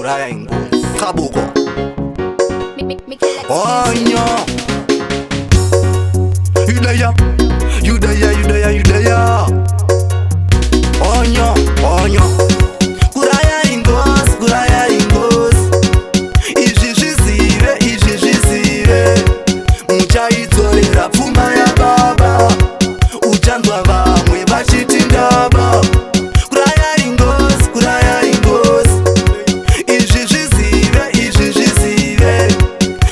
Kuraya ingozi. Qabuko. Onyo. You there, you there, you there, you there. Onyo, onyo. Kuraya ingozi, kuraya ingozi. Izvi zvizive, izvi zvizive. Muchaidzorera pfuma yababa. Uchanzwa vamwe vachiti ndaba. Kuraya ingozi, kuraya ingozi. Izvi zvizive, izvi zvizive.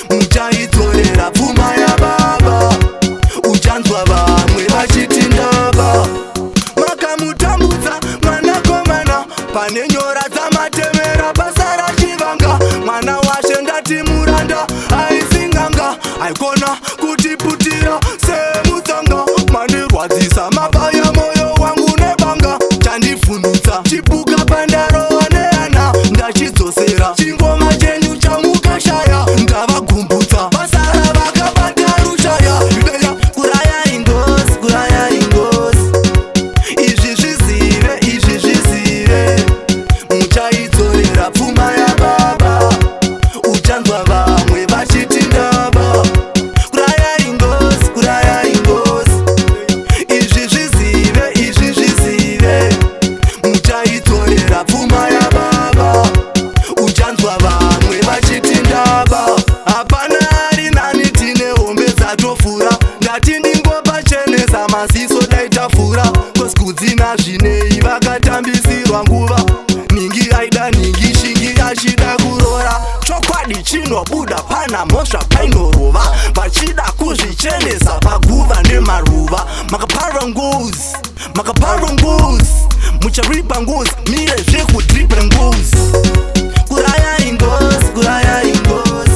Muchaidzorera pfuma yababa. Uchanzwa vamwe vachiti ndaba. Makamutambudza mwanakomana pane nyora dzamatemera basa rachivanga. Mwana washe ndati muranda aisinganga aikona kutiputira semutsanga. Mandirwadzisa mabaya moyo wangu nebanga. Chandivhundutsa chipuka pandarowa neana ndachidzosera. Chingoma chenyu chamukashaya ndavagumbutsa basara vakabata rushaya. Kuraya ingozi, kuraya ingozi. Izvi zvizive, izvi zvizive. Muchaidzorera pfuma yababa. Uchanzwa vamwe vachiti ndaba. Kuraya ingozi, kuraya ingozi. Izvi zvizive, izvi zvizive. Muchaidzorera pfuma yababa. Uchanzwa vamwe vachiti ndaba. Hapana ari nani, tine hombe dzatofura. Ndati ndingopachenesa maziso daitafura. Kosikudzina zvinei vakatambisirwa nguva. Ningi aida ningi, shingi achida kurora. Chokwadi chinobuda pana mhosva painorova. Vachida kuzvichenesa paguva nemaruva. Makapara ngozi, makapara ngozi. Mucharipa ngozi, mire zvekudhibha ngozi. Kuraya ingozi, kuraya ingozi.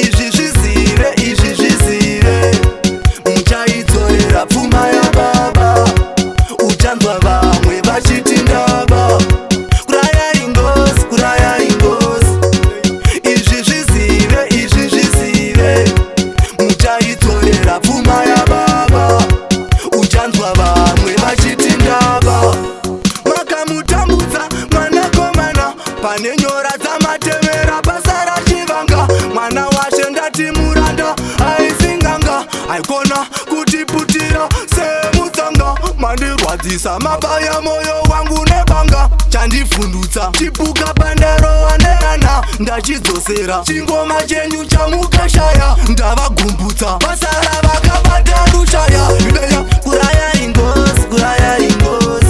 Izvi zvizive, izvi zvizive. Muchaidzorera pfuma yababa. Uchanzwa vamwe vachiti ndaba. Kuraya ingozi, kuraya ingozi. Izvi zvizive, izvi zvizive. Muchaidzorera pfuma yababa. Uchanzwa vamwe vachiti ndaba. Makamutambudza mwanakomana pane nyora dzamatemera basa rachivanga. Mwana washe ndati muranda aisinganga aikona kutiputira semutsanga. Mandirwadzisa mabaya moyo wangu nebanga. Chandivhundutsa chipuka pandarowa neana ndachidzosera. Chingoma chenyu chamukashaya ndavagumbutsa basara vakabata rushaya. Kuraya ingozi, kuraya ingozi.